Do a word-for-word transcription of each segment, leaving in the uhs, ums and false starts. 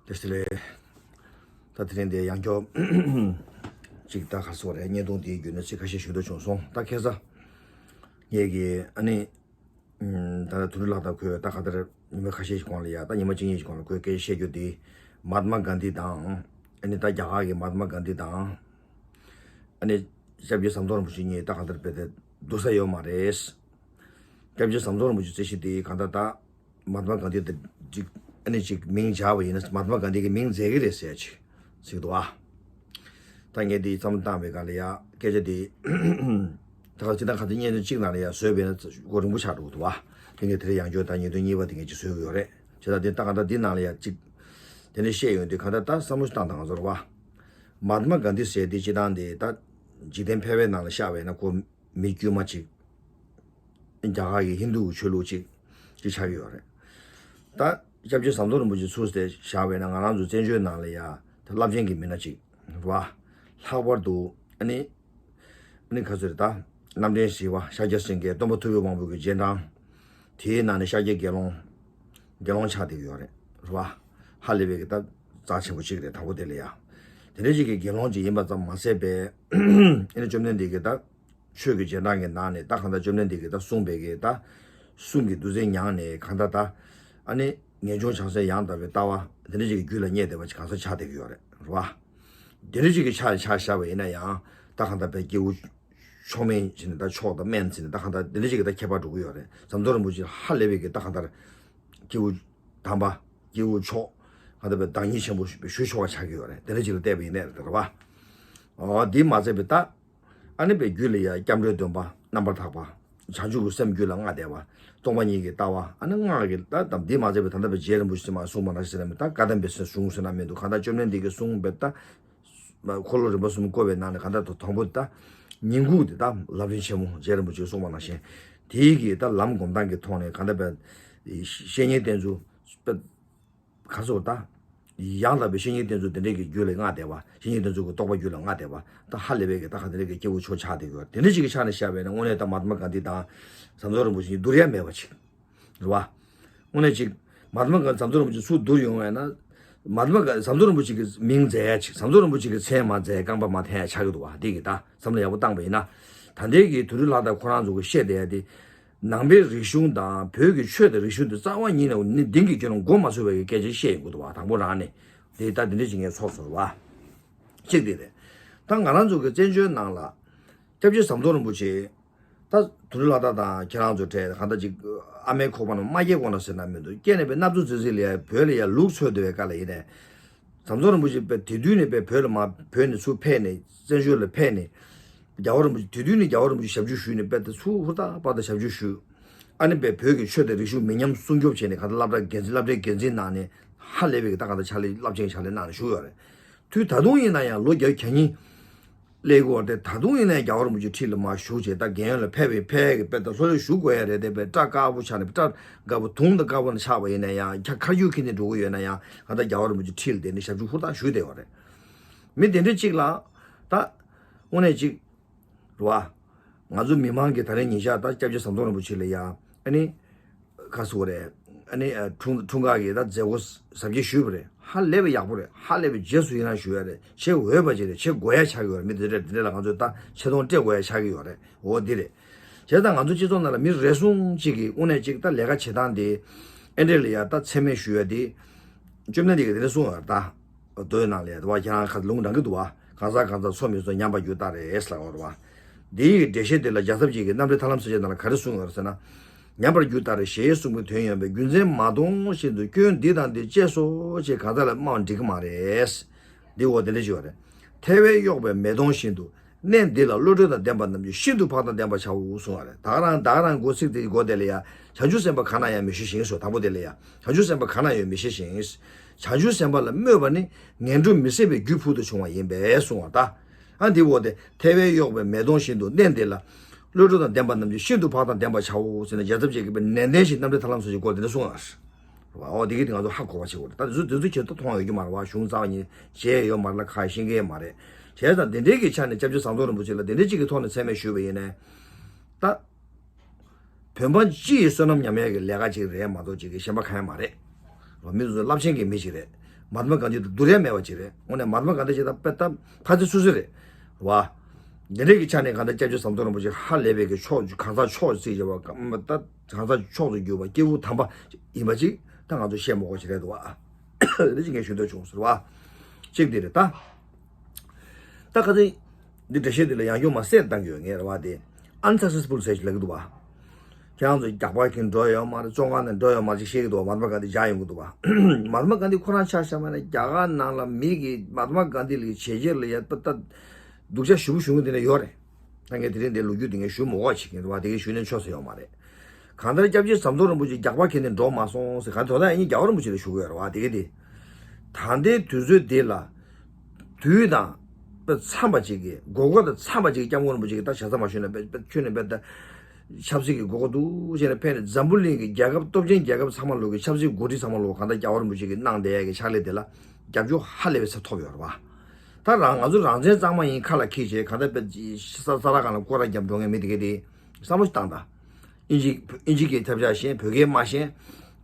བཀྲ་ཤིས་བདེ་ལེགས། ད་དེ་རིང་འདི་ཡང་བསྐྱར་ཅིག་ད་ག་སོ་རེད། བརྙན་ཐུང་འདིའི་བརྒྱུད་ནས་ཅིག་ཁ་ཤས་ཞུ་འདོད་བྱུང་སོང་། ད་ཁ་སང་ངེད་ཀྱི་ཨ་ནི་ད་དུ་རུ་ལགས་དང་ཁོས་ད་ག་ད་རེད། ཉི་མ་ཁ་ཤས་ཤིག་གོང་ལ་ཡ། ད་ཉི་མ་གཅིག་གཉིས་ཤིག་གོང་ལ་ཁོས་སྐད་ཆ་བཤད་རྒྱུ་འདི་མ་ཧཱ་ཏ་མ་གྷན་དྷི་དང་། ཨ་ནི་ད་རྒྱ་གར་གྱི་མ་ཧཱ་ཏ་མ་གྷན་དྷི་དང་། ཨ་ནི་སྐྱབས་རྗེ་ཟམ་གདོང་རིན་པོ་ཆེ་གཉིས་ད་གང་ལྟར་རྦད་དེ་བསྡུར་ས་ཡོད་མ་རེད། སྐྱབས་རྗེ་ཟམ་གདོང་རིན་པོ་ཆེ་རྩེ་གཞི་དེ་གང་ལྟར་ད་མ་ཧཱ་ཏ་མ་གྷན་དྷི་དང་ཅིག་ཨ་ནི་ཅིག་མིང་སྦྱར་བ་ཡིན་ན་མ་ཧཱ་ཏ་མ་གྷན་དྷི་གི་མིང་མཛད་ཀྱི་རེད་ཟེར་ཅིག་ཟེར་གྱི་འདུག་ཨ། ད་ངས་འདི་བརྩམས་བཏང་བའི་སྒང་ལ་ཡ་སྐད་ཆ་འདི་ད་ག་ཅི་ད་ག་ཚོད་བརྙན་ཐུང་གཅིག་ནང་ལ་ཡ་བཟོས་པས་ན་མགོ་རིང་པོ་ཆགས་འགྲོ་གི་འདུག་ཨ། དེ་ངས་དེ་རིང་ཡང་བསྐྱར་ད་བརྙན་ཐུང་གཉིས་པ་དེ་ངས་ཅིག་བཟོས་ཀྱི་ཡོད་རེད། བྱས་ཙང་འདི་ད་གང་ལྟར་འདི་ནང་ལ་ཡ་ཅིག་དེ་འདྲ་བཤད་ཡོང་དུས་གང་ལྟར་ད་བསམ་བློ་ཞིག་བཏང་དང་། ང་ཚོར་བ་མ་ཧཱ་ཏ་མ་གྷན་དྷི་ཟེར་དེ་སྤྱིར་བཏང་དེ་ད་འཇིག་རྟེན་ཕལ་པའི་ནང་ལ་བཞག་པས་ན་ཁོ་མི་དཀྱུས་མ་ཅིག་རྒྱ་གར་གྱི་ཧིན་རྡུ་གི་ཆོས་ལུགས་ཅིག་ཅིག་ཆགས་ཀྱི་ཡོད་རེད། ད་སྐྱབས་རྗེ་ཟམ་གདོང་རིན་པོ་ཆེ་ཚུར་དེ་བཞག་པས་ན་ང་རང་ཚོ་བཙན་བྱོལ་ནང་ལ་ཡ་ད་རླབས་ཆེན་གྱི་མི་སྣ་ཅིག་རེད་བ། ལྷག་པར་དུ་ཨ་ནི་ཨ་ནི་ག་ཚོད་རེད། ད་རྣམ་འདྲེན་ཞི་བ་ཤཱཀྱ་སེང་གེ་སྟོན་པ་ཐུབ་པའི་དབང་པོ་གི་རྗེས་འབྲང་། དེའི་ནང་ནས་ཤཱཀྱའི་དགེ་སློང་། དགེ་སློང་ཆགས་བསྡད་ཀྱི་ཡོད་རེད། རེད་བ། ཧ་ལས་པའི་གི་ད་རྩ་ཆེན་པོ་གཅིག་རེད། དང་པོ་དེ་ལ་ཡ། དེ་འདྲ་ཅིག་གི་དགེ་སློང་ཅིག་ཡིན་པ་ཙམ་མ་ཟད་པའི་ཨ་ནི་བཅོམ་ལྡན་འདས་ཀྱི་ད་ཆོས་ཀྱི་རྗེས་འབྲང་གི་ནང་ནས་ད་གང་ལྟར་བཅོམ་ལྡན་འདས་ཀྱིས་ད་གསུངས་པའི་གི་ད་གསུང་གི་བདུད་རྩི་མྱངས་ནས་གང་ལྟར་ད་ཨ་ནི་ངེས་འབྱུང་བྱང་སེམས་ཡང་དག་པའི་ལྟ་བ་དེ་འདྲ་ཅིག་གི་རྒྱུད་ལ་བསྙད་བསྡད་པ་ཅིག་གང་ས་ཆགས་བསྡད་ཀྱི་ཡོད་རེད། རེད་བ། དེ་འདྲ་ཅིག་གི་ཆ་ཆ་བཞག་པ་ཡིན་ན་ཡང་ད་གང་ལྟར་བའི་སྐྱེས་བུ་མཆོག་དམན་ཟེར་ནས་ད་མཆོག་དང་དམན་ཟེར་ནས་ད་གང་ལྟར་དེ་འདྲ་ཅིག་གི་ད་ཁྱད་པར་འགྲོ་གི་ཡོད་རེད། ཟམ་གདོང་རིན་པོ་ཆེ་ཧ་ལས་པའི་གི་ད་གང་ལྟར་སྐྱེས་བུ་དམ་པ། སྐྱེས་བུ་མཆོག་གང་ལྟར་བའི་བདག་ཉིད་ཆེན་པོ་ཞུ་ཆོག་པ་ཆགས་ཀྱི་ཡོད་རེད། དེ་འདྲ་ཅིག་ལ་བལྟས་པ་ཡིན་ནའི་རེད། རེད་བ། འོ་འདི་མ་ཟད་པའི་ད་ཨ་ནི་བའི་རྒྱུད་ལ་ཡ་སྐྱབས་འགྲོའི་སྡོམ་པ་རྣམ་པར་དག་པ། བྱང་ཆུབ་ཀྱི་སེམས་རྒྱུད་ལ་མངའ་བསྡད་པ། སྟོང་པ་ཉིད་ཀྱི་ལྟ་བ། ཨ་ནི་སྔགས་ཀྱི་ད་ད་འདི་མ་ཟད་པའི་ད་ལྟ་བའི་རྗེ་རིན་པོ་ཆེ་མ་གསུངས་པ་ནང་བཞིན་ཟེར་ན་མི་ད་བཀའ་གདམས་པའི་གཞུང་ཟེར་ན་མི་འདུག་གང་ལྟར་བཅོམ་ལྡན་འདས་ཀྱིས་གསུངས་པའི་ད་འཁོར་ལོ་རིམ་པ་གསུམ་བསྐོར་བའི་ནང་ནས་གང་ལྟར་དུ་དང་པོ་ད་ཉིང་ཁུ་འདི་ད་ལམ་རིམ་ཆེན་མོ་རྗེ་རིན་པོ་ཆེས་གསུངས་པ་ནང་བཞིན་དེའི་གི་ད་ལམ་སྒོམ་སྟངས་ཀྱི་ཐོག་ནས་གང་ལྟར་བའི་བཤེས་གཉེན་བསྟེན་ཚུལ། ག་སོགས་ད། ཡང་དག་པའི་བཤེས་གཉེན་བསྟེན་ཚུལ་དེ་འདྲའི་གི་རྒྱུད་ལ་མངའ་བསྡད་པ། བཤེས་གཉེན་བསྟེན་ཚུལ་གྱི་རྟོགས་པ་རྒྱུད་ལ་མངའ་བསྡད་པ། ད་ཧ་ལས་པའི་གི་ད་ག་དེ་འདྲའི་གི་སྐྱེས་བུ་མཆོག་ཆགས་བསྡད་ཡོད། དེ་འདྲ་ཅིག་གི་ཆ་ནས་བཤད་པས་ན་དངོས་གནས་ད་མ་ཧཱ་ཏ་མ་གྷན་དྷི་དང་ཟམ་གདོང་རིན་པོ་ཆེ་གཉིས་བསྡུར་ཡ་མེད་པ་ཅིག་རེད་བ། དངོས་གནས་ཅིག་མ་ཧཱ་ཏ་མ་གྷན་དྷི་ཟམ་གདོང་རིན་པོ་ཆེ་ཚུར་བསྡུར་ཡོང་བས་ན། མ་ཧཱ་ཏ་མ་གྷན་དྷི་ཟམ་གདོང་རིན་པོ་ཆེ་གི་མིང་མཛད་ཡ་ཅིག་ཟམ་གདོང་རིན་པོ་ཆེ་གི་མཚན་མ་མཛད་རྐང་པ་མ་འཐེན་ཡ་ཆགས་ཀྱི་འདུག་བ། འདི་གི་ད་བསམ་བློ་ཡག་པོ་བཏང་པ་ཡིན་ན། ད་ལྟའི་གི་དུས་རབས་ལྷག་ད་ཁོ་རང་ཚོ་གི་བཤད་བསྡད་ཡ་དེ། ནང་པའི་རིག་གཞུང་དང་བོད་ཀྱི་ཆོས་དང་རིག་གཞུང་དེ་རྩ་བ་ཉིད་ནས་ནི་གཏིང་གི་ཁྱོན་ནས་མགོ་མ་ཚོས་པའི་སྐད་ཆ་བཤད་ཡོང་གི་འདུག་བ། དང་པོ་རང་ནས་དེ་ལྟ་དེ་འདྲ་ཅིག་ངས་ཚོར་སོང་བ། གཅིག་དེ་རེད། ད་ང་རང་ཚོ་གི་བཙན་བྱོལ་ནང་ལ་སྐྱབས་རྗེ་ཟམ་གདོང་རིན་པོ་ཆེ། ད་དུ་རུ་ལ་དྭགས་དང་ཁྱེད་རང་ཚོ་གྲས་གང་ལྟར་ཅིག་ཨ་མའི་ཁོག་པ་ནང་མ་སྐྱེས་གོང་ལ་ཟེར་ན་མི་འདུག་སྐྱེས་ནས་པའི་སྣབས་ཚུ་ཙི་ཙི་ལ་ཡ་བོད་ལ་ཡ་ལུག་འཚོ་སྡོད་པའི་སྐབས་ལ་ཡིན་ནས། ཟམ་གདོང་རིན་པོ་ཆེ་པའི་དེ་དུས་ནས་པའི་བོད་ལ་མ་བོད་ནས་ཚུར་ཕེབས་ནས་བཙན་བྱོལ་ལ་ཕེབས་ནས། རྒྱལ་བ་རིན་པོ་ཆེ་དེ་དུས་ནས་རྒྱལ་བ་རིན་པོ་ཆེ་ཞབས་ཕྱི་ཞུས་ནས་དཔེ་ལྟ་ཚུར་ཧུར་ཐག་པར་དང་ཞབས་ཕྱི་ཞུས། ཨ་ནི་པའི་བོད་ཀྱི་ཆོས་དང་རིག་གཞུང་མི་ཉམས་སྲུང་སྐྱོབ་བྱས་ནས་ག་ད་སློབ་གྲྭ་འགན་འཛིན་སློབ་གྲྭའི་འགན་འཛིན་གནང་ནས་ཧ་ལས་པའི་ད་ག་ད་ཕྱག་ལས་རླབས་ཆེན་ཕྱག་ལས་གནང་ནས་བཞུགས་ཡོད་རེད། དུས་ད་དུང་ཡིན་ན་ཡང་ལོ་བརྒྱ་གྱ་གཉིས་སླེབས་ཀྱི་ཡོད་རེད། ད་དུང་ཡིན་ན་ཡང་རྒྱལ་བ་རིན་པོ་ཆེ་འཁྲིས་ལ་མར་བཞུགས་བྱས་ད་རྒན་ཡོལ་ལ་ཕེབས་པའི་ཕེབས་ཀྱི་དཔེ་ད་ལྷོད་ལྷོད་བཞུགས་དགོས་ཡ་རེད་དེ་པའི་སྐྲ་དཀར་པོ་ཆགས་ནས་སྐྲ་དཀར་པོ་དུང་དང་དཀར་པོ་ནས་ཆགས་པ་ཡིན་ན་ཡང་ཁ་ཁར་ཆུ་འཁྱེར་ནས་འགྲོ་གི་ཡོད་ན་ཡང་ག་ད་རྒྱལ་བ་རིན་པོ་ཆེ་འཁྲིས་ལ་བསྡད་ནས་ཞབས་ཕྱི་ཧུར་ཐག་ཞུས་བསྡད་ཡོད་རེད། མི་དེ་འདྲ་གཅིག་ལ་ད་དངོས་གནས་གཅིག་རེད་བ། ང་ཚོ་མི་མང་གིས་ད་རེས་ཉིན་ཞག་ད་སྐྱབས་རྗེ་ཟམ་གདོང་རིན་པོ་ཆེ་ལ་ཡ་ཨ་ནི་ག་ཟེར་དགོས་རེད། ཨ་ནི་ཨ་འཁྲུངས་འཁྲུངས་སྐར་གྱི་ད་མཛད་སྒོ་གཟབ་རྒྱས་ཞུས་པ་རེད། ཧ་ལས་པའི་ཡག་པོ་རེད། ཧ་ལས་པའི་རྗེས་སུ་ཡི་རང་ཞུ་ཡ་རེད། བྱེད་འོས་པ་ཅིག་རེད། བྱེད་དགོས་ཡ་ཆགས་ཡོད་རེད། མི་དེ་འདྲ་དེ་འདྲ་ལ་ང་ཚོས་ད་ཆེ་མཐོང་སྤྲད་དགོས་ཡ་ཆགས་ཀྱི་ཡོད་རེད། འོ་འདི་རེད། བྱས་ཙང་ང་ཚོ་སྤྱི་ཚོགས་ནང་ལ་མི་རེ་ཟུང་གཅིག་གིས་དངོས་གནས་གཅིག་ད་ལས་ཀ་བྱེད་སྟངས་དེ་ཨེ་འདྲས་ལ་ཡ་ད་མཚན་སྨད་ཞུ་ཡ་དེ། བཅོམ་ལྡན་འདས་ཀྱིས་དེ་འདྲ་གསུངས་ཡོད་རེད་ད། མདོའི་ནང་ལ་ཡ་དེ་བ་ཁྱེད་རང་ཁ་ལུང་དྲང་གི་འདུག་བ། གང་ཟག་གང་ཟག་འཚོ་མི་འཚོ་ཉམས་པར་རྒྱུ་ལྟར་རེད་ཟེར་ལབ་ཡོད་རེད་བ། འདི་ཡི་འགྲེལ་བཤད་དེ་ལ་རྒྱལ་ཚབ་རྗེ་གིས་རྣམ་འགྲེལ་ཐར་ལམ་གསལ་བྱེད་ནང་ལ་ག་རེ་གསུངས་ཡོད་རེད་ཟེར་ན། ཉམས་པར་རྒྱུ་ལྟར་ཞེས་གསུངས་པའི་དོན་ཡོད་པས་རྒྱུ་མཚན་མ་མཐོང་བཞིན་དུ་སྐྱོན་འདི་དང་འདི་སྐྱེས་སོ་ཞེས་གང་ཟག་ལ་སྨྲ་བ་འགྲིག་གི་མ་རེད། འདི་འོ་དེ་འདྲ་ཞིག་ཡོད་རེད། ཐལ་བས་གཡོགས་པའི་མེ་དོང་བཞིན་དུ། གནས་འདི་ལ་བློ་གྲོས་དང་ལྡན་པ་རྣམས་ཀྱིས་ཤིན་ཏུ་འཕགས་དང་ལྡན་པར་བྱའོ་གསུངས་པ་རེད། ད་ག་རང་ད་ག་རང་མགོ་ཚིག་དེ་མགོ་དེ་ལ་ཡ། བྱང་ཆུབ་སེམས་དཔའ་གང་ན་ཡང་མི་བཞུགས་ཤིང་སོ། དང་པོ་དེ་ལ་ཡ། བྱང་ཆུབ་སེམས་དཔའ་གང་ན་ཡང་མི་བཞུགས་ཤིང་། བྱང་ཆུབ་སེམས་དཔའ་ལ་སྨོད་པ་ནི་ངན་འགྲོ་མི་བཟད་པའི་རྒྱུ་ཕུལ་དུ་བྱུང་བ་ཡིན་པས་གསུངས་པ་ད། ཨ་འདི་འོ་དེ་ཐལ་བས་གཡོགས་པའི་མེ་དོང་བཞིན་དུ་གནས་འདི་ལ། བློ་གྲོས་དང་ལྡན་པ་རྣམས་ཀྱིས་ཤིན་ཏུ་འཕགས་དང་ལྡན་པར་བྱའོ་ཟེར་ནས་རྒྱལ་ཚབ་རྗེ་གིས་དཔེ་ནན་ཏན་ཞིག་རྣམ་འགྲེལ་ཐར་ལམ་སོགས་ཀྱི་སྐོར་དེ་འདྲ་གསུངས་པ་རེད། རེད་བ། འོ་དེ་གི་དེ་ང་ཚོ་ཧ་གོ་བ་བྱེད་དགོས་རེད། ད་དེ་ཚོ་དེ་ཚོ་ཁྱེད་ཚོ་མཐོང་ཡོད་ཀྱི་མ་རེད་བ། གཞུང་རྩ་བ་ཉིད་བྱས་ཡོད་མ་རེད་ལ་ཁ་ཤེས་མཁན་མ་རེད། བྱས་ཙང་དེ་འདྲའི་གི་ཆ་ནས་སྐྱབས་རྗེ་ཟམ་གདོང་རིན་པོ་ཆེ་ལ་དེ་འདྲའི་གཅིག་གི་ཐོག་ནས་མཚན་སྨད་ཞུས་པ་ཡིན་ནའི། ད། བོད་འབངས་སྤྱི་ཡི་བསོད་ནམས་ཉམས་ཡས་ཀྱི་ལས་ཀ་ཅིག་རེད་མ་གཏོགས་ཅིག་གི་གཞན་པ་གང་ཡང་མ་རེད། རེད་བ། མི་ཚོ་རླབས་ཆེན་གྱི་མི་ཞིག་རེད། མ་ཧཱ་ཏ་མ་གྷན་དྷི་དང་བསྡུར་ཡ་མེད་པ་ཅིག་རེད། དངོས་གནས་མ་ཧཱ་ཏ་མ་གྷན་དྷི་ཅིག་ད་དཔེ་ད་ཕ་ཚིག་སུ་སུ་རེད་བ། འདི་འདྲས་ཀྱི་ཆ་ནས་གང་ལྟར་སྐྱབས་རྗེ་ཟམ་གདོང་རིན་པོ་ཆེ་ཧ་ལས་པའི་གི་ཕྱོགས་གང་ཟག་མཆོག་ཅིག་བྱས་པ་ད་གང་ཟག་མཆོག་ཏུ་གྱུར་པ་སྐྱེས་བུ་དམ་པ་ཡིན་པ་ཅིག་ད་ང་ཚོ་བཤད་མ་དགོས་ཅིག་རེད་འདུག་བ། འདི་ཅིག་ངས་ཞུ་འདོད་བྱུང་ཟེར་བ། གཅིག་འདི་རེད་ད། ད་ཁ་སང་འདི་འགྲེལ་བཤད་འདི་ལ་ཡང་སྐྱོ་མ་གསལ་བཏང་གི་ཡོད་ངེས་རེད་བ། དེ་unsuccessful་ཟེར་ཞིག་ལབ་ཀྱི་འདུག་བ། ཁྱེད་རང་ཚོ་རྒྱག་པ་གིན་འགྲོ་ཡོད་མ་རེད། བཙོན་ཁང་ནས་འགྲོ་ཡོད་མ་རེད་ཅིག་བཤད་ཀྱི་འདུག་བ། མ་ཧཱ་ཏ་མ་གྷན་དྷི་བཞག་ཡོང་གི་འདུག་བ། མ་ཧཱ་ཏ་མ་གྷན་དྷི་ཁོ་རང་ཆ་བཞག་པ་ན་རྒྱ་གར་ནང་ལ་མི་གིས་མ་ཧཱ་ཏ་མ་གྷན་དྷི་ལ་བྱས་རྗེས་ལ་ཡ་ད་སྡུག་ཅག་ཞེ་པོ་བྱུང་གི་འདི་ནས་ཡོད་རེད། ད་ངས་དེ་རིང་འདིར་ལོ་རྒྱུས་འདི་ངས་ཞུ་མི་དགོས་བྱེད་ཀྱིན་རེད་བ། དེ་གས་ཞུས་ནས་ཆོག་ས་ཡོད་མ་རེད། གང་ལྟར་སྐྱབས་རྗེ་ཟམ་གདོང་རིན་པོ་ཆེ་རྒྱག་པ་གིན་ནས་འགྲོ་མ་སོང་ཟེར་ག་དོ་ད་ཡིན་རྒྱལ་བ་རིན་པོ་ཆེ་ལ་ཞུ་གི་ཡོད་རེད་བ། དེ་གས་དེ། ད་ལྟའི་དུས་ཚོད་འདི་ལ་དུས་དང་དཔེ་འཚམས་པ་ཅིག་གི་དགོས་མཁོ་དང་འཚམས་པ་ཅིག་གི་སྐྱབས་མགོན་རིན་པོ་ཆེ་གི་ད་བྱ་ས་མ་ཞུས་ན་དཔེ་དཔེ་ཁྱོན་ནས་དཔེ་ད་ཆབ་སྲིད་ཀྱི་དགོས་མཁོ་འདུག་ཅེས་ནས་ཕན་ནས་འཛམ་བུ་གླིང་གི་རྒྱལ་ཁབ་སྟོབས་ཆེན་རྒྱལ་ཁབ་ཚང་མ་ལོག་གི་ཆབ་སྲིད་འགོ་ཁྲིད་ཚང་མ་ལོག་གང་ལྟར་རྒྱལ་བ་རིན་པོ་ཆེ་གི་གནང་བསྡད་ཡ་གི་ཕྱག་ལས་དེ་ལ་རྒྱབ་སྐྱོར་ཧ་ལས་པའི་ཚད་ཐོབ་ཡོད་རེད་བ། ད་རང་ང་ཚོ་རང་བཙན་གཙང་མ་ཡིན་ཁ་ལ་འཁྱེར་བྱས་གང་ལྟར་དཔེ་ས་ས་ར་གང་ལ་སྐོར་ར་རྒྱབ་འགྲོ་མཁན་མི་དེ་གས་དེ་བསམ་བློ་ཞིག་བཏང་དང་། ཨིན་ཇི་ཨིན་ཇི་སྐད་ཐབས་ཆག་ཤེས། བོད་སྐད་མ་ཤེས།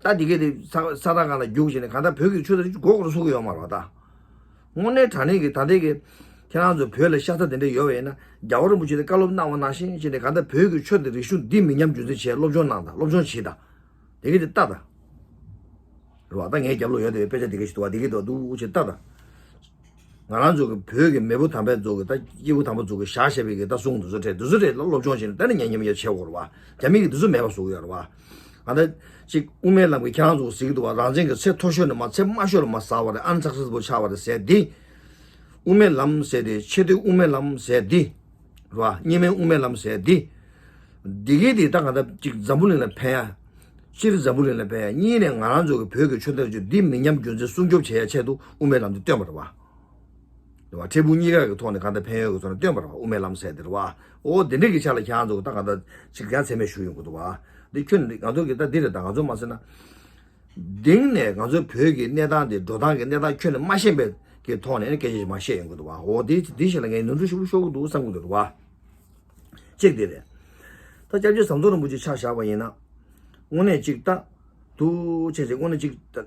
ད་དེ་གས་དེ་ས་ས་ར་གང་ལ་རྒྱུགས་བྱས་ནས་གང་ལྟར་བོད་ཀྱི་ཆོས་དང་མགོ་སྐོར་སོགས་ཀྱི་ཡོད་མ་རེད་བ་ད། དངོས་གནས་དྲང་གནས་ཀྱི་ད་ལྟའི་གི་ཁྱེད་རང་ཚོ་བོད་ལ་ཤ་ཚ་དེ་འདྲ་ཡོད་པ་ཡིན་ན་རྒྱལ་བ་རིན་པོ་ཆེ་དེ་བཀའ་སློབ་གནང་བ་ནང་བཞིན་བྱས་ནས་གང་ལྟར་བོད་ཀྱི་ཆོས་དང་རིག་གཞུང་འདི་མི་ཉམས་རྒྱུན་འཛིན་བྱས་སློབ་སྦྱོང་གནང་དང་། སློབ་སྦྱོང་བྱེད་དང་། དེ་གི་དེ་ལྟ་དང་། རེད་བ། ད་ངའི་རྒྱབ་ལོགས་ཡོད་དེ་དཔེ་ཆ་དེ་གི་ཞིག་འདུག་བ། དེ་གི་འདུག་ཅེས་ལྟ་དང་། ང་རང་ཚོ་གི་བོད་ཀྱི་མེས་པོ་དམ་པའི་ཚོ་གི་ད་སྐྱེས་བུ་དམ་པ་ཚོ་གི་བཞག་བཞག་པའི་གི་ད་གསུང་དེ་ཚོ་འདྲ་དེ་ཚོ་འདྲ་ལ་སློབ་སྦྱོང་བྱས་ནས་ད་ནི་ཉན་ཉན་ཡ་བྱེད་དགོས་རེད་བ། རྒྱ་མི་གི་དེ་ཚོ་མེད་པ་བཟོ་གི་ཡོད་རེད་བ། ང་ད་ཅིག་དབུ་མའི་ལམ་གྱི་ཁྱེད་རང་ཚོ་ཟེར་གི་འདུག་བ། རང་བཙན་གྱི་ཚད་མཐོ་ཤོས་ནས་མར་ཚད་དམའ་ཤོས་ལ་མར་ཟག་པ་རེད། ཨན་སག་སེ་སི་ཕུལ་ཆགས་པ་རེད་ཟེར་འདི། དབུ་མའི་ལམ་ཟེར་དེ་ཆེས་མཐོའི་དབུ་མའི་ལམ་ཟེར་འདི། རེད་བ། གཉིས་སྨན་དབུ་མའི་ལམ་ཟེར་འདི། འདི་གའི་དེ་ད་ག་ད་ཅིག་འཛམ་བུ་གླིང་ལ་ཕན་ཡ། སྤྱིར་འཛམ་བུ་གླིང་ལ་ཕན་ཡ། གཉིས་ནས་ང་རང་ཚོ་གི་བོད་ཀྱི་ཆོས་དར་ཆོས་འདི་མི་ཉམས་རྒྱུན་འཛིན་སྲུང་སྐྱོབ་བྱེད་ཡ་ཆེད་དུ་དབུ་མའི་ལམ་འདི་བཏོན་པ་རེད་བ། རེད་བ། འབྲས་བུ་གཉིས་ཀ་གི་ཐོག་ནས་གང་ལྟར་ཕན་ཡོན་གྱི་ཐོག་ནས་བཏོན་པ་རེད་བ། དབུ་མའི་ལམ་ཟེར་དེ་རེད་བ། འོ་དེ་འདྲ་གི་ཆ་ལ་ཁྱེད་རང་ཚོ་ད་ག་ད་ཅིག་ཀྱང་མཚན་སྨད་ཞུ་ཡོང་གི་འདུག་བ། འདི་ཁྱོད་ང་ཚོ་གི་ད་འདི་རེད། ད་ང་ཚོ་མ་ཟེར་ན། གཏིང་ནས་ང་ཚོའི་བོད་ཀྱི་གནས་སྟངས་དེ་འགྲོ་སྟངས་ཀྱི་གནས་སྟངས་ཁྱོན་ནས་མ་ཤེས་པའི་གི་ཐོག་ནས་ནི་སྐད་ཆ་ཞིག་མ་བཤད་ཡོང་གི་འདུག་བ། འོ་དེ་དེ་ཞིག་ལ་ངས་ནོར་འཁྲུལ་ཞིག་ཤོར་གི་འདུག་བསམ་གི་འདུག་རེད་བ། གཅིག་དེ་རེད། ད་སྐྱབས་རྗེ་ཟམ་གདོང་རིན་པོ་ཆེ་ཆ་བཞག་པ་ཡིན་ན། དངོས་གནས་གཅིག་ད། དུ་བྱས་ཚེ་དངོས་གནས་གཅིག་ད།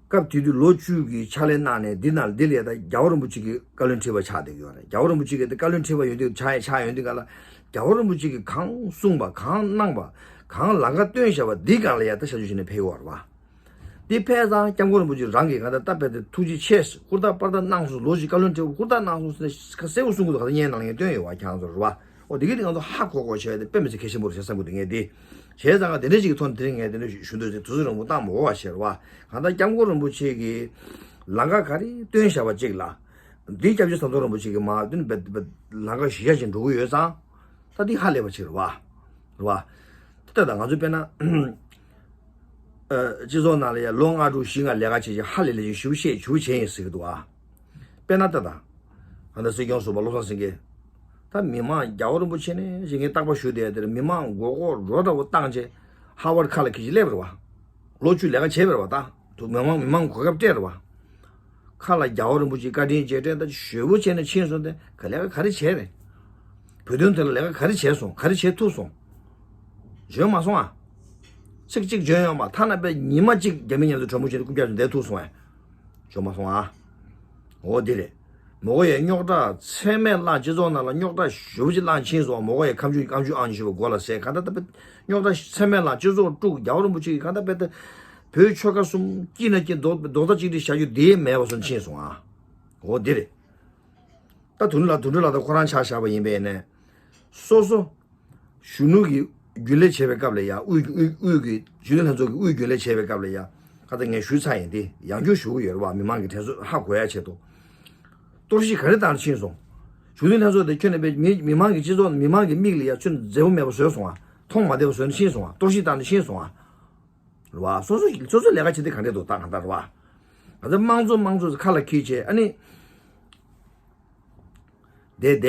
སྐབས་དེ་དུས་ལོ་བཅུ་གི་ཕྱག་ལས་གནང་ནས་འདི་ན་འདི་ལས་ད་རྒྱལ་བ་རིན་པོ་ཆེ་གི་བཀའ་བློན་ཁྲི་པ་ཆགས་བསྡད་ཀྱི་ཡོད་རེད། རྒྱལ་བ་རིན་པོ་ཆེ་གི་ད་བཀའ་བློན་ཁྲི་པ་ཡོད་དུས་ཆགས་ཡ་ཆགས་ཡོད་དུས་ག་ལ། རྒྱལ་བ་རིན་པོ་ཆེ་གིས་གང་གསུངས་པ་གང་གནང་པ། གང་ལམ་ཁ་སྟོན་བཞག་པ་འདི་སྒང་ལ་ཡ་ད་ཞབས་ཞུ་བྱས་ནས་ཕེབས་ཡོད་རེད་བ། འདི་ཕེབས་ཙང་སྐྱབས་མགོན་རིན་པོ་ཆེ་རང་གིས་གང་ལྟར་ད་ཕེབས་ཏེ་ཐུགས་རྗེ་ཆེ། ཧུར་ཐག་པར་ཐག་གནང་སོང་། ལོ་གཅིག་བཀའ་བློན་ཁྲི་པ་ཧུར་ཐག་གནང་སོང་ཟེར་ནས་གསལ་པོ་གསུང་གི་འདུག་ག་ད་བརྙན་ནང་ལ་ངས་བཏོན་ཡོད་བ། ཁྱེད་རང་ཚོར་རེད་བ། འོ་དེ་གི་དེ་ང་ཚོ་ཧ་གོ་གོ་བྱས་ཏེ་དཔེ་མི་སྲིད་གལ་ཆེན་པོ་རེད་ཟེར་བསམ་གི་འདུག་ངས་དེ་བྱས་ཙང་ག་དེ་འདྲ་ཞིག་གི་ཐོག་ནས་དེ་རིང་ངས་དེ་འདྲ་ཞུ་འདོད་ཅིག་དུས་ཚོད་རིང་པོ་བཏང་མ་དགོས་པ་བྱས་རེད་བ། གང་ལྟར་སྐྱབས་མགོན་རིན་པོ་ཆེ་གིས་ལམ་ཁ་ག་རེ་སྟོན་བཞག་པ་གཅིག་ལ། འདི་སྐྱབས་རྗེ་ཟམ་གདོང་རིན་པོ་ཆེ་གིས་མར་བསྟུན་པའི་ལམ་ཁ་གཞི་བཞག་ཅིག་འགྲོ་གི་ཡོད་ཙང་། ད་འདི་ཧ་ལས་པ་ཅིག་རེད་བ། རེད་བ། ད་ད་ང་ཚོ་དཔེར་ན། ཨ། སྤྱི་ཚོགས་ནང་ལ་ཡ་ལོ་ལྔ་དྲུག་བཞི་ལྔ་ལས་ཀ་བྱེད་ཅིག་ཧ་ལས་ལས་ཅིག་ཞུ་བཤད་ཞུ་བྱས་ཡིན་ཟེར་གི་འདུག་ཨ། དཔེར་ན་ད་ད། ང་ད་སྲིད་སྐྱོང་ཟུར་པ་བློ་བཟང་སེང་གེ། ད་མི་མང་རྒྱལ་བ་རིན་པོ་ཆེ་ནས་ཞིག་ངས་རྟག་པར་ཞུ་བསྡད་དེར་མི་མང་མགོ་སྐོར་རོ་འདྲ་བོ་བཏང་བྱས། ཧ་བར་ཁ་ལ་ཁྱི་ཅིག་སླེབས་རེད་བ། ལོ་བཅུ་ལས་ཀ་བྱས་པ་རེད་བ། ད་དུ་མི་མང་མི་མང་གོ་སྐབས་སྤྲད་རེད་བ། ཁ་ལ་རྒྱལ་བ་རིན་པོ་ཆེ་བཀའ་དྲིན་རྗེས་དྲན་ད་ཞོལ་པོ་བྱས་ནས་ཕྱིན་སོང་སྟེ་ག་ལས་ཀ་ག་རེ་བྱས་རེད། བོད་དོན་དེ་ལ་ལས་ཀ་ག་རེ་བྱས་སོང་། ག་རེ་བྱས་ཐུབ་སོང་། བྱོན་མ་སོང་ཨ། ཚིག་གཅིག་བྱོན་ཡོང་མ་ཐ་ན་པའི་ཉི་མ་གཅིག་རྒྱ་མི་མཉམ་དུ་གྲོས་མོལ་བྱས་ཏེ་རྐུབ་བཀྱག་ཏུ་བསྡད་ཐུབ་སོང་ཨ། བྱོན་མ་སོང་ཨ། འོ་དེ་རེད། མོ་གོ་ཡའི་རྙོག་དྲ་ཚད་མེད་བརླག་སྤྱི་ཚོགས་ནང་ལ་རྙོག་དྲ་ཞེ་པོ་ཅིག་བརླག་ཕྱིན་སོང་། མོ་གོ་ཡའི་ཁ་མཆུ་ཁ་མཆུ་ཨང་ཅིག་ཞུ་བ་མགོ་ལ་ཟས་ག་ད་ད་པའི་རྙོག་དྲ་ཚད་མེད་བརླག་སྤྱི་ཚོགས་དཀྲུགས། རྒྱལ་བ་རིན་པོ་ཆེ་གིས་ག་ད་པའི་ད་བོད་ཆོལ་ཁ་གསུམ་སྐྱིད་ན་སྐྱིད་རྡོག་རྡོག་རྩ་གཅིག་སྒྲིལ་བྱ་རྒྱུ་དེ་མེད་པ་སོང་ཕྱིན་སོང་ཨ། འོ་དེ་རེད། ད་དོན་ལ་དོན་འགྲུལ་ལ་ད་ཁོ་རང་ཆ་བཞག་པ་ཡིན་པས་ནས། སོ་སོ། གཞོན་ནུ་གི་རྒྱུན་ལས་བྱེད་པའི་སྐབས་ལ་ཡ་དབུས་དབུས་དབུས་ཀྱི་གཞོན་ནུ་ལྷན་ཚོགས་ཀྱི་དབུས་རྒྱུན་ལས་བྱེད་པའི་སྐབས་ལ་ཡ། ཁ་ད་ངས་ཞུས་ཚར་ཡིན་ཏེ་ཡང་བསྐྱར་ཞུ་གི་ཡོད་རེད་བ། མི་མང་གི་དྲན་གསོ་ཧ་གོ་ཡ་ཆེད་དུ། གཏོར་བཤིག་ག་རེ་བཏང་ནས་ཕྱིན་སོང་། གཞོན་ནུ་ལྷན་ཚོགས་དེ་ཁྱོན་ནས་པའི་མི་མི་མང་གི་སྤྱི་ཚོགས་མི་མང་གི་མིག་ལ་ཡ་ཁྱོན་མཛེས་པོ་མེད་པ་བཟོས་སོང་ཨ། མཐོང་མ་བདེ་བ་བཟོས་ནས་ཕྱིན་སོང་ཨ། གཏོར་བཤིག་བཏང་ནས་ཕྱིན་སོང་ཨ། རེད་བ། སོ་སོ་སོ་སོའི་ལས་ཀ་བྱེད་དེ་ག་འདྲས་འདུག་ད་གང་ལྟར་རེད་བ། ང་ཚོ་དམངས་གཙོ་དམངས་གཙོ་ཟེར་ཁ་ལ་འཁྱེར་བྱས་ཨ་ནི། བསྡད་བསྡད།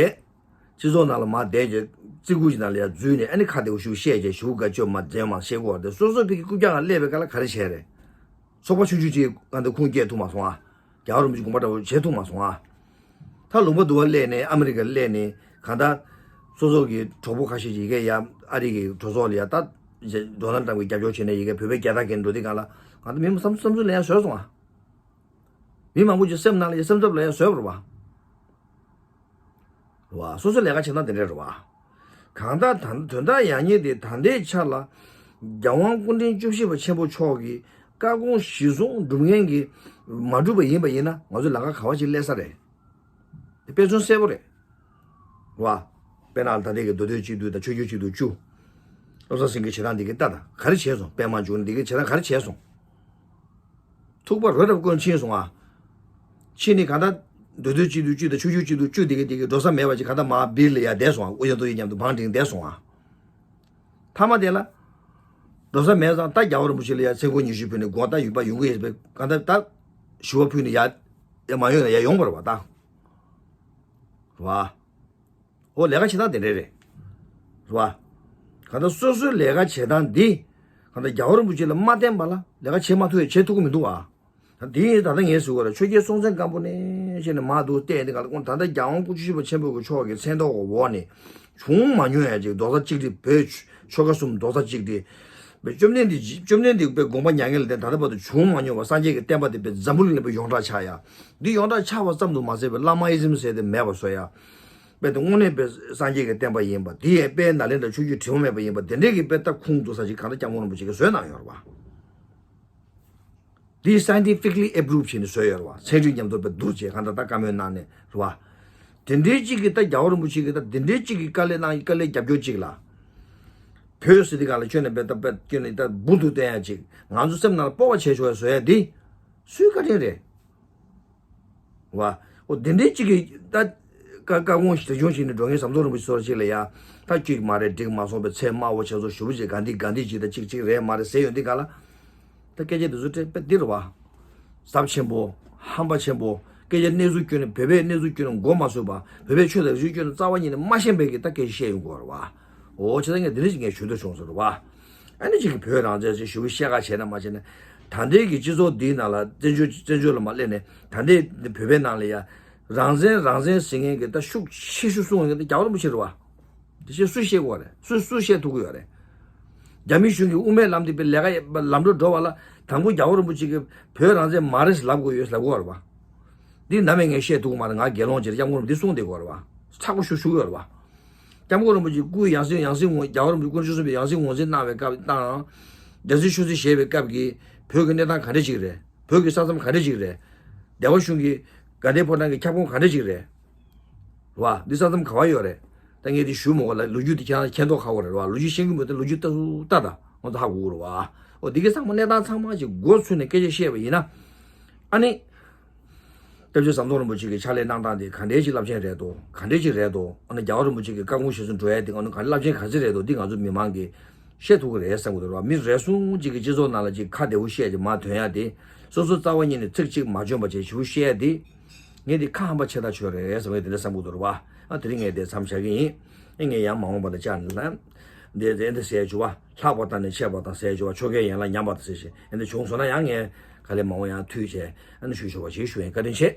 སྤྱི་ཚོགས་ནང་ལ་མར་བསྡད་བྱས་བརྩི་བཀུར་གྱི་ནང་ལ་ཡར་འཛུལ་ནས་ཨ་ནི་ཁ་བདེ་པོ་ཞིག་བཤད་བྱས་ཞུ་དགའ་སྤྱོད་མ་མཛད་མ་བཤད་དགོས་པ་དེ་སོ་སོ་ཕ་གི་རྐུབ་བཀྱག་ལ་སླེབས་པའི་སྐབས་ལ་ག་རེ་བྱས་རེད། ཚོགས་པ་ཆུང་ཆུང་ཅིག་ང་ཚོ་ཁུངས་སྐྱེལ་ཐུབ་མ་སོང་ཨ། རྒྱལ་བ་རིན་པོ་ཆེ་དགོངས་པ་འདྲ་བོ་བྱེད་ཐུབ་མ་སོང་ཨ། ད་ལུང་པ་དུ་བ་སླེབས་ནས་ཨ་མི་རི་ཀ་སླེབས་ནས་གང་ལྟར་སོ་སོ་གི་གྲོགས་པོ་ཁ་ཤས་ཀྱིས་ཡི་གེ་ཡ་ཨ་རི་གི་གྲོས་ཚོགས་ལ་ཡ་ད་ཌོ་ནལ་ཊམ་གྱི་རྒྱབ་སྐྱོར་བྱས་ནས་ཡི་གེ་བོད་པའི་རྒྱལ་དར་གྱོན་འགྲོ་དུས་སྒང་ལ་གང་ལྟར་མི་མང་བསམ་བསམ་ཚུལ་ལེན་ཡ་བཟོས་སོང་ཨ། མི་མང་པོ་ཅིག་སེམས་ནང་ལ་ཡ་སེམས་འཚབ་ལ་ཡ་བཟོས་པ་རེད་བ། རེད་བ། སོ་སོའི་ལས་ཀ་བྱེད་སྟངས་དེ་འདྲ་རེད་བ། གང་ལྟར་ད་དོན་དག་ཡག་ཉེས་དེ་ད་ལྟའི་ཆ་ལ། རྒྱལ་དབང་སྐུ་ཕྲེང་བཅུ་བཞི་པ་ཆེན་པོ་མཆོག་གི་བཀའ་དགོངས་གཞིར་བཟུང་སྒྲུབ་མཁན་གྱི་མ་གྲུབ་པ་ཡིན་པ་ཡིན་ན་ང་ཚོ་ལམ་ཁ་ག་བ་ཅིག་སླེབས་ས་རེད། དེ་དཔེ་མཚོན་གསལ་པོ་རེད། རེད་བ། དཔེར་ན་ད་ལྟའི་གི་མདོ་སྟོད་གཅིག་བསྡུས་དང་ཆོས་བརྒྱུད་གཅིག་བསྡུས་བཅུ། བློ་བཟང་སེང་གེ་བྱེད་སྟངས་འདི་གི་ལྟ་དང་ག་རེ་བྱས་སོང་། པད་མ་འབྱུང་གནས་འདི་གི་བྱེད་སྟངས་ག་རེ་བྱས་སོང་། ཐུག་པ་རོ་རབ་བསྐོན་ཕྱིན་སོང་ཨ། ཕྱིན་ནི་གང་ལྟར་མདོ་སྟོད་གཅིག་བསྡུས་བཅུ་དང་ཆོས་བརྒྱུད་གཅིག་བསྡུས་བཅུ་དེ་གི་དེ་གི་འགྲོ་ས་མེད་པ་ཅིག་གང་ལྟར་མར་སྦིར་ལ་ཡར་བསྡད་སོང་ཨ། ཨུ་ཡོན་ཏུ་ཡི་མཉམ་དུ་བང་སྒྲིག་བསྡད་སོང་ཨ། མཐའ་མ་དེ་ལ། འགྲོ་ས་མེད་ཙང་ད་རྒྱལ་བ་རིན་པོ་ཆེ་ལ་ཡར་མཚན་སྐོར་ཉི་ཤུ་ཕུལ་ནས་དགོངས་དག་ཡོད་པ་ཡོང་གི་ཡོད་པས་གང་ལྟར་ད། ཞུ་བ་ཕུལ་ནས་ཡར། ཡར་མ་ཡོང་ན་ཡར་ཡོང་བ་རེད་བ་ད། རེད་བ། ཨོ་ལས་ཀ་བྱེད་སྟངས་དེ་འདྲས་རེད། རེད་བ། གང་ལྟར་སོ་སོའི་ལས་ཀ་བྱེད་སྟངས་འདི། གང་ལྟར་རྒྱལ་བ་རིན་པོ་ཆེ་ལ་མ་བརྟེན་པ་ལ་ལས་ཀ་བྱེད་མ་ཐུབ་ཡ་བྱེད་ཐུབ་ཀྱི་མི་འདུག་ཨ། ད་འདི་ད་ལྟ་ངས་ཟེར་བ་རེད། ཆོས་རྒྱལ་སྲོང་བཙན་སྒམ་པོ་ནས་བྱས་ནས་མར་འདུག་བལྟས་འདི་ག་ལ་ཁོང་ད་ལྟ་རྒྱལ་དབང་སྐུ་ཕྲེང་བཅུ་བཞི་པ་ཆེན་པོ་གི་མཆོག་གི་མཚན་ཐོག་གི་འོག་ནས་བྱུང་མ་མྱོང་ཡ་ཅིག་རྡོག་རྩ་གཅིག་སྒྲིལ་བོད་ཆོལ་ཁ་གསུམ་རྡོག་རྩ་གཅིག་སྒྲིལ། བཅོམ་ལྡན་འདས་བཅོམ་ལྡན་འདས་དཔེ་དགོངས་པ་མྱ་ངན་ལས་འདས་ད་ལྟ་བར་དུ་བྱུང་མ་མྱོང་བ་སངས་རྒྱས་ཀྱི་བསྟན་པ་དེ་དཔེ་འཛམ་བུ་གླིང་ལ་དཔེ་ཡོངས་གྲགས་ཆགས་ཡ། འདི་ཡོངས་གྲགས་ཆགས་པ་ཙམ་དུ་མ་ཟད་པའི་བླ་མ་ཨི་ཛིམ་ཟེར་དེ་མེད་པ་བཟོ་ཡ། དཔེ་དེ་དངོས་གནས་དཔེ་སངས་རྒྱས་ཀྱི་བསྟན་པ་ཡིན་པ་དེ་ཡང་དཔེ་ནཱ་ལེནྡྲ་ཆོས་བརྒྱུད་དྲི་མ་མེད་པ་ཡིན་པ་དེ་འདྲས་ཀྱི་དཔེ་ལྟ་ཁུངས་གཏུགས་ས་ཅིག་གང་ལྟར་སྐྱབས་མགོན་རིན་པོ་ཆེ་གིས་བཟོས་གནང་ཡོད་རེད་བ། འདི་scientifically approved བྱས་ནས་བཟོས་ཡོད་རེད་བ། ཚན་རིག་མཉམ་དུ་དཔེ་བསྡུར་བྱས་གང་ལྟར་ད་བཀའ་མོལ་གནང་ནས་རེད་བ། དེ་འདྲའི་གཅིག་གིས་ད་རྒྱལ་བ་རིན་པོ་ཆེ་གིས་ད་དེ་འདྲའི་གཅིག་གིས་དཀའ་ལས་གནང་དཀའ་ལས་རྒྱབ་སྐྱོར་གཅིག་ལ། བོད་ཟེར་དེ་ག་ལ་ཁྱོན་ནས་དཔེ་ད་དཔེ་ཁྱོན་ནས་ད་འབུར་དུ་བསྟན་ཡ་གཅིག་ང་ཚོ་སེམས་ནང་ལ་སྤོབས་པ་བྱས་ཆོག་ཡ་བཟོ་ཡ་འདི། སུའི་བཀའ་དྲིན་རེད། བ། འོ་དེ་འདྲའི་གཅིག་གིས་ད། བཀའ་བཀའ་དགོངས་ཞིག་ད་གཞུང་ཞིག་ནས་འགྲོ་མཁན་ཟམ་གདོང་རིན་པོ་ཆེ་སོགས་ཅིག་ལ་ཡ། ད་གཅིག་མ་རེད་འགྲིག་མ་སོང་པའི་ཚད་དམའ་བོ་བྱས་སོ་ཞུ་བ་ཅིག་ག་འདི་ག་འདི་ཅིག་ད་གཅིག་གཅིག་རེད་མ་རེད་ཟེར་ཡོང་འདི་ག་ལ། ད་སྐད་ཆ་འདི་ཚོ་དྲན་པ་འདི་རེད་བ། ཟབ་ཆེན་པོ། ཧམ་པ་ཆེན་པོ། སྐད་ཆ་གནས་ཚུལ་བསྐྱོན་ནས་བོད་པའི་གནས་ཚུལ་བསྐྱོན་ནས་མགོ་མ་ཚོས་པ། བོད་པའི་ཆོས་དང་རིག་གཞུང་བསྐྱོན་ནས་རྩ་བ་ཉིད་ནས་མ་ཤེས་པའི་གི་ད་སྐད་ཆ་བཤད་ཡོང་གི་ཡོད་རེད་བ། འོ་བྱས་ཙང་ངས་འདི་འདྲ་ཅིག་ངས་ཞུ་འདོད་བྱུང་ཟེར་རེད་བ། ཨ་ནི་ཅིག་གི་བོད་རང་བཙན་ཟེར་ཞུ་བའི་བཤད་ཁ་བྱས་ན་མ་བྱས་ན། ད་ལྟའི་གི་སྤྱི་ཚོགས་འདིའི་ནང་ལ་བཙན་བྱོལ་བཙན་བྱོལ་ལ་མ་སླེབས་ནས་ད་ལྟའི་བོད་པའི་ནང་ལ་ཡ། རང་བཙན་རང་བཙན་ཟེར་མཁན་གི་ད་ཤུགས་ཆེ་ཤོས་གསུང་མཁན་གི་ད་རྒྱལ་བ་རིན་པོ་ཆེ་རེད་བ། དེ་བཤད་སུས་བཤད་དགོས་རེད། སུས་སུས་བཤད་ཐུབ་ཀྱི་ཡོད་རེད། རྒྱ་མི་གཞུང་གིས་དབུ་མའི་ལམ་དེ་དཔེ་ལས་ཀ་ལམ་འགྲོ་འགྲོ་བ་ལ་དང་པོ་རྒྱལ་བ་རིན་པོ་ཆེ་གིས་བོད་རང་བཙན་མ་རེད་ལབ་དགོས་ཡོད་ལབ་དགོས་རེད་བ། འདི་ནམ་ཡང་ངས་བཤད་ཐུབ་ཀྱི་མ་རེད། ང་དགེ་སློང་ཅིག་རེད། སྐྱབས་མགོན་རིན་པོ་ཆེ་འདི་གསུང་བསྡད་དགོས་རེད་བ། ཚ་པོ་ཞུ་ཞུ་གི་ཡོད་རེད་བ། སྐྱབས་མགོན་རིན་པོ་ཆེ་སྐུའི་ཡང་སྲིད་ཡང་སྲིད་ངོ་རྒྱལ་བ་རིན་པོ་ཆེ་སྐུ་ཕྲེང་བཅུ་གསུམ་པའི་ཡང་སྲིད་ངོས་འཛིན་གནང་བའི་སྐབས་དང་། རྒྱལ་སྲིད་ཆོས་སྲིད་བཞེས་པའི་སྐབས་ཀྱི་བོད་ཀྱི་གནས་སྟངས་ག་འདྲ་ཅིག་རེད། བོད་ཀྱི་ས་མཚམས་ག་འདྲ་ཅིག་རེད། སྡེ་བ་གཞུང་གི་དགའ་ལྡན་ཕོ་བྲང་གི་ཁྱབ་ཁོངས་ག་འདྲ་ཅིག་རེད། རེད་བ། འདི་ས་མཚམས་ག་བ་ཡོད་རེད། ད་ངས་འདི་ཞུ་མ་དགོས་ལ་ལོ་རྒྱུས་འདི་ཁྱེད་རང་མཁྱེན་མདོག་ཁ་པོ་རེད་བ། ལོ་རྒྱུས་ཤེས་ཀྱི་མེད་དུས་ལོ་རྒྱུས་ལྟ་སུ་ལྟ་ད་ང་ཚོ་ཧ་གོ་གི་རེད་བ། འོ་འདི་གའི་ཚང་མ་གནས་སྟངས་ཚང་མ་ཅིག་མགོ་ཚོས་ནས་སྐད་ཆ་བཤད་པ་ཡིན་ན། ཨ་ནི། སྐྱབས་རྗེ་ཟམ་གདོང་རིན་པོ་ཆེ་གི་ཕྱག་ལས་གནང་སྟངས་དེ་ག་འདྲའི་ཅིག་རླབས་ཆེན་རེད་དོ། ག་འདྲའི་ཅིག་རེད་དོ། ཨ་ནི་རྒྱལ་བ་རིན་པོ་ཆེ་གི་བཀའ་དགོངས་གཞིར་བཟུང་འགྲོ་ཡ་དེ་ཨ་ནི་ག་འདྲ་རླབས་ཆེན་ག་ཚོད་རེད་དོ། འདི་ང་ཚོ་མི་མང་གིས་ཤེས་ཐུབ་ཀྱི་རེད་བསམ་གྱི་འདུག་རེད་བ། མི་རེ་ཟུང་ཅིག་གི་སྤྱི་ཚོགས་ནང་ལ་ཅིག་ཁ་བདེ་པོ་བཤད་ཅིག་མར་ཐོན་ཡ་དེ། སོ་སོ་རྩ་བ་ཉིད་ནས་ཚིག་གཅིག་མ་འཇོན་པ་བྱས་ཞུ་བཤད་ཡ་དེ། ངས་འདི་ཁ་ཧམ་པ་ཆེ་ཐག་ཆོད་རེད་བསམ་གྱི་དེ་འདྲ་བསམ་གྱི་འདུག་རེད་བ། ཨ་དེ་རིང་ངས་དེ་མཚམས་བཞག་གི་ཡིན། ཨེ་ངས་ཡང་མ་འོངས་པ་ལ་བཅར་ནས་ལ། འདི་འདི་འདི་ཟེར་ཡ་བྱུང་བ། ལྷག་པ་དང་ནི་ཆད་པ་དང་ཟེར་ཡ་བྱུང་བ། ཆོ་གའི་ཡན་ལག་ཉམས་པ་དང་ཟེར་ཞིང་ཨེ་འདི་བྱུང་སོང་ན་ཡང་ངས་ག་ལེ་མ་འོངས་ཡང་མཐུད་བྱས་ཨ་ནི་ཞུ་ཆོག་པ་ཞིག་ཞུ་ཡིན། བཀའ་དྲིན་ཆེ།